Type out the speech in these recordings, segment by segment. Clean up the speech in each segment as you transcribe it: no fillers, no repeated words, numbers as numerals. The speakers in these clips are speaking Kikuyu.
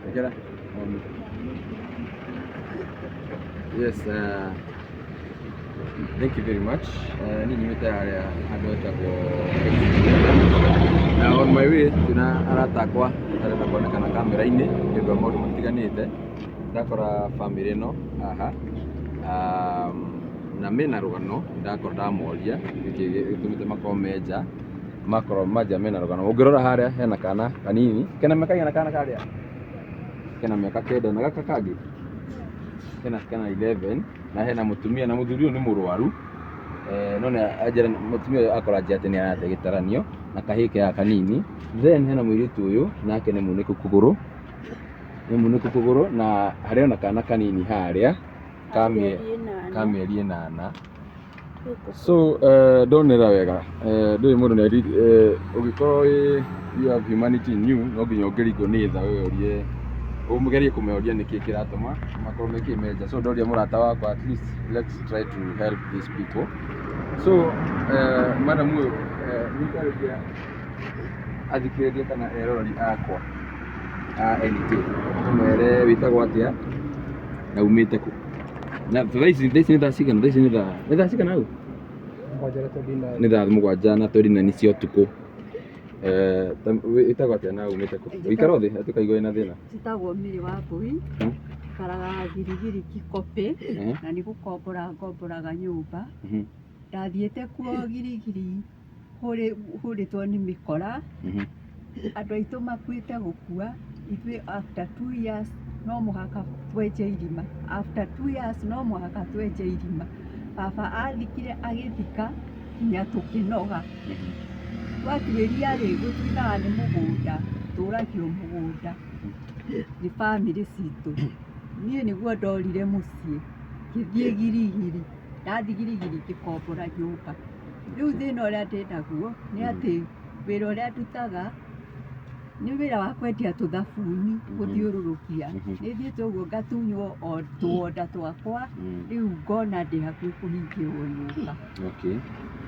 Ĩkĩra. Yes, thank you very much. Niĩ nyumĩte harĩa handũ hetagwo, na on my way twĩna arata akwa matarenda kuonekana kamera-inĩ nĩ ũndũ wa maũndũ matiganĩte. Ndakora bamĩrĩ ĩno haha, na mena rũgano. Ndakora ndamoria nĩkĩ gĩtũmĩte makorwo me nja, makorwo manja mena rũgano. Ũngĩrora harĩa hena kana kanini kena mĩaka igana, kana karĩa kena mĩaka 9, na gaka kangĩ kena 11, na hena mũtumia na mũthuri ũyũ nĩ mũrwaru. No nĩ anjĩra mũtumia ũyũ akora anjĩra atĩ nĩ arate gĩtaranio na kahĩĩ ke haha kanini. Then hena mũirĩtu ũyũ nake nĩ munĩku kũgũrũ, nĩ munĩku kũgũrũ, na harĩ ona kana kanini harĩa ka mĩeri 8. So ndonera wega, ndũĩ mũndũ nĩ ũngĩkorwo wĩ, you have humanity in you, no nginya ũngĩringwo nĩ tha wewe ũrie, ũgerie kũmoria nĩkĩ kĩratũma makorwo mekĩ menja. So ndoria mũrata wakwa, at least let's try to help these people. So madam ũyũ, nĩ athikĩrĩria kana eroreri akwa a NK, ũmere wĩtagwo atĩa na umĩte kũ, na thaa ici nĩ thaa cigana? Thaa ici nĩ thaa cigana hau? Nĩ thaa 7:29 cia ũtukũ. Wĩtagwo atĩa na umĩte kũ? Ũikara thĩ tũkaigua wĩna thĩna. Njĩtagwo Mary Wambui, njikaraga Girigiri Kikopĩ, na nĩ gũkombora ngomboraga nyũmba. Ndathiĩte kuo Girigiri hũrĩtwo nĩ mĩkora, andũ aitũ makuĩte gũkua, ithuĩ after 2 years no mũhaka twenje irima, after 2 years no mũhaka twenje irima. Baba athikire agĩthika nginya tũkĩnoga. Twatuĩria rĩ, gũtuĩkaga nĩ mũgũnda, tũragio mũgũnda nĩ bamĩrĩ citũ. Niĩ nĩguo ndorire mũciĩ, ngĩthiĩ Girigiri, ndathiĩ Girigiri ngĩkombora nyũmba. Rĩu thĩna ũrĩa ndĩnaguo nĩ atĩ wĩra ũrĩa ndutaga nĩ wĩra wa kwendia tũthabuni gũthiũrũrũkia. Nĩ thiĩte ũguo ngatunywo o tũonda twakwa, rĩu ngona ndĩ hakuhĩ kũhingĩrwo nyũmba.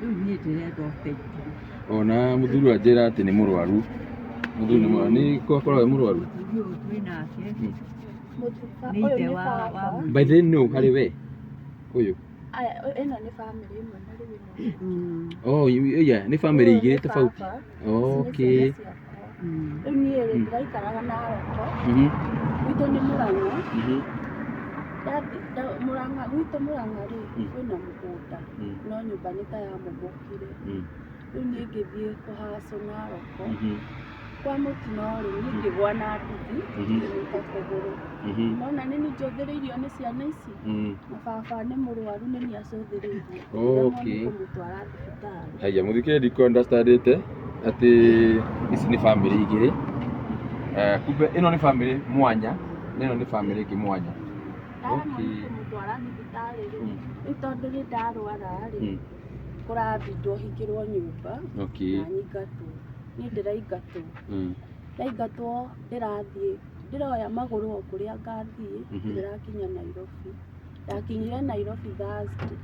Rĩu niĩ ndĩrenda ũteithio. Ona mũthuri anjĩra atĩ nĩ mũrwaru. Mũthuri nĩ mũrwaru. Nĩ akoragwo e mũrwaru? Mũthuri ũyũ twĩ nake nĩ Ũyũ ithe nĩ wa baba. By the way, nũ harĩ we? Ũyũ. Aya, ĩno nĩ bamĩrĩ ĩmwe na rĩu ĩno. Oh, yeah, nĩ bamĩrĩ Ũyũ igĩrĩ nĩ tofauti. baba, ici nĩ ciana ciakwa. Rĩu niĩ rĩ, ndĩraikaraga Naroko, gwitũ nĩ Mũrang'a. Mũrang'a, gwitũ Mũrang'a rĩ, kwĩna mũgũnda, no nyũmba nĩ ta yamomokire. Rĩu niĩ ngĩthiĩ kũhacũ Naroko, kwa mũtino rĩ, niĩ ngĩgwa na nduthi, ngĩnyita kũgũrũ. Nona nĩ niĩ njũthĩrĩirio nĩ ciana ici, na baba nĩ mũrwaru, nĩ niĩ acũthĩrĩirie. Ngĩremwo nĩ kũmũtwara thibitarĩ. Haya, mũthikĩrĩria, ndikũ understandĩte atĩ ici nĩ bamĩrĩ igĩrĩ. Kumbe ĩno nĩ bamĩrĩ mwanya na ĩno nĩ bamĩrĩ ĩngĩ mwanya. Ndaremwo nĩ kũmũtwara thibitarĩ rĩ, rĩu tondũ nĩ ndarwara rĩ, kũrabindwo hingĩrwo nyũmba na nyingatwo. Niĩ ndĩraingatwo. Ndaingatwo ndĩrathiĩ, ndĩroya magũrũ o kũrĩa ngathiĩ, ndĩrakinya Nairobi. Ndakinyire Nairobi Thursday.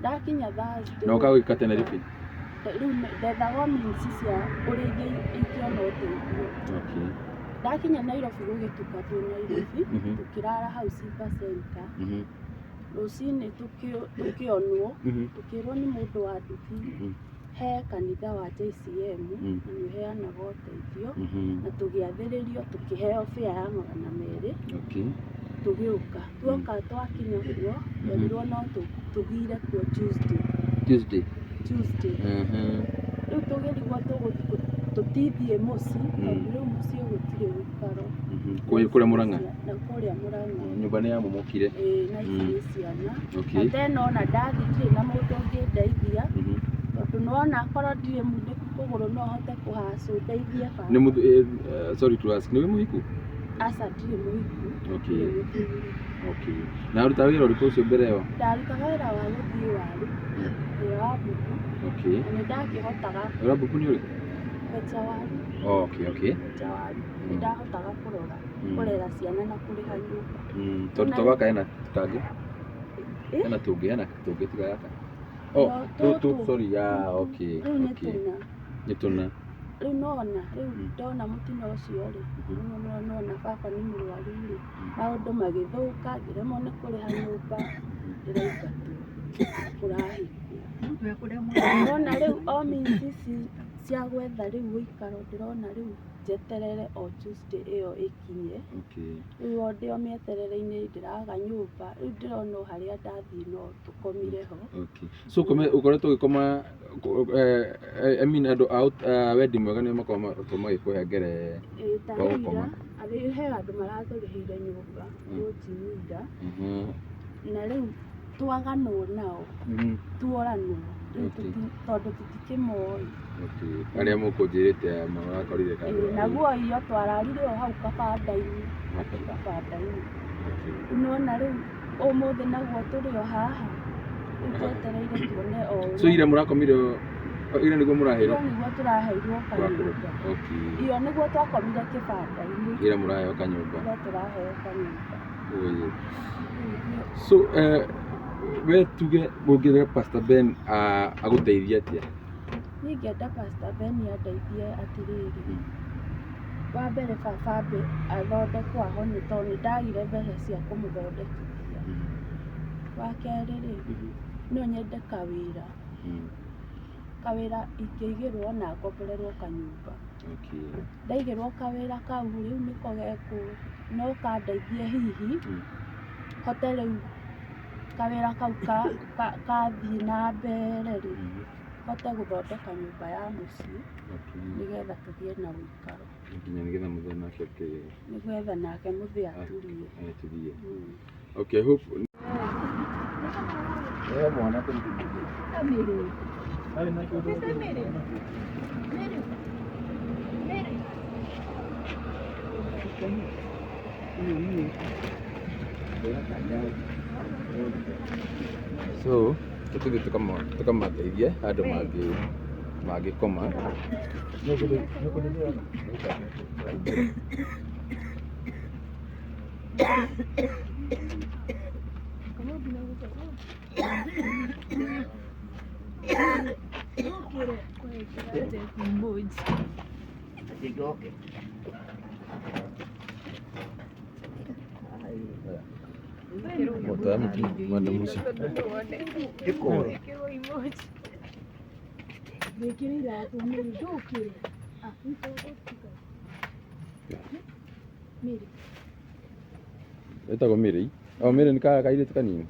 Ndakinya Thursday. Na ũka gwĩka atĩa Nairobi? Rĩu ndethaga means cia ũrĩa ingĩona ũteithio. Ndakinya Nairobi gũgĩtuka twĩ Nairobi, tũkĩrara hau Simba Center. Rũcinĩ tũkĩonwo, tũkĩrwo nĩ mũndũ wa nduthi he kanitha wa JCM na nĩ ũheanaga ũteithio, na tũgĩathĩrĩrio tũkĩheo fare ya 200. Tũgĩũka, tuoka twakinya kuo twerirwo no tũgire kuo Tuesday. Tuesday. Tuesday. Rĩu tũgĩrigwo tũgũthiĩ kũ, tũtithiĩ mũciĩ tondũ rĩu mũciĩ gũtirĩ ũikaro. Kũrĩa Mũrang'a? Na kũrĩa Mũrang'a. Nyũmba nĩ yamomokire. Ĩĩ, na ici nĩ ciana. Na tena ona ndathiĩ ndirĩ na mũndũ ũngĩndeithia, tondũ nĩwona akorwo ndirĩ munĩku kũgũrũ no hote kũhacũ ndeithie baba. Nĩ sorry to ask, nĩ wĩ mũhiku? Aca, ndirĩ mũhiku. Ndirĩ mũthuri. Okay. Na ũrutaga wĩra ũrĩkũ ũcio mbere ĩyo? Ndarutaga wĩra wa gũthiĩ waru, wĩra wa mbuku, na nĩ ndakĩhotaga. Wĩra wa mbuku nĩ ũrĩkũ? Kwenja waru. Oh, okay. Kwenja waru. Nĩ ndahotaga kũrora, kũrera ciana na kũrĩha nyũmba. Tondũ to gaka hena kangĩ? Hena tũngĩ, hena tũngĩ tiga gaka. Oh, No, tũtũ, tũtũ. sorry, yeah, okay. Rĩu nĩ tũna. Nĩ tũna. Rĩu nona rĩu ndona mũtino ũcio rĩ, rĩu nona baba nĩ mũrwaru rĩ, maũndũ magĩthũka, ngĩremwo nĩ kũrĩha nyũmba, ndĩraingatwo kũrahingwo. Nona rĩu o means ici cia gwetha rĩu ũikaro ndĩrona rĩu njeterere o Tuesday ĩyo ĩkinye. Rĩu o ndĩ o mĩeterere-inĩ ndĩraga nyũmba, rĩu ndĩrona o harĩa ndathiĩ no tũkomire ho. Okay. So ũkoretwo ũgĩkoma I mean andũ a wendi mwega nĩo makoragwo magĩkũhengere Ĩĩ ta gwa rĩu gũkoma. ira, he andũ maratũrĩhĩire nyũmba lodging ira, na rĩu twaganwo nao, tuoranwo, rĩu tondũ tũtikĩmoĩ. Okay. Arĩa mũkũnjĩrĩte marakorire kandũ. Ĩĩ, naguo iyo twararire o hau kabanda-inĩ, kabanda-inĩ. Nĩwona rĩu ũmũthĩ naguo tũrĩ o haha, rĩu twetereire tuone o So ũrĩa. ira mũrakomire ira nĩguo mũraheirwo? Ira nĩguo tũraheirwo kanyũmba. Okay. Iyo nĩguo twakomire kĩbanda-inĩ. Ira mũraheo kanyũmba. Ira tũraheo kanyũmba. Oye. So we tuge ũngĩrega Pastor Ben agũteithie atĩa? Niĩ ingĩenda Pastor Ben andeithie atĩrĩrĩ, wa mbere baba ambe athondekwo ahone tondũ nĩ ndagire mbeca cia kũmũthondekithia. Wa kerĩ rĩ, no nyende kawĩra, kawĩra ingĩigĩrwo ona ngomborerwo kanyũmba. Ndaigĩrwo kawĩra kau rĩu nĩko gekũ no kandeithie hihi hote rĩu kawĩra kau kathiĩ na mbere rĩ, hote gũthondeka nyũmba ya mũciĩ nĩgetha tũgĩe na ũikaro. Nginya nĩgetha mũthee nake nĩgetha nake mũthee aturie. Aturie. Okay, hope mwana so tũthiĩ tũkamateithie andũ mangĩkoma. Etagwo Mary. O Mary nĩ kairĩtu kanini.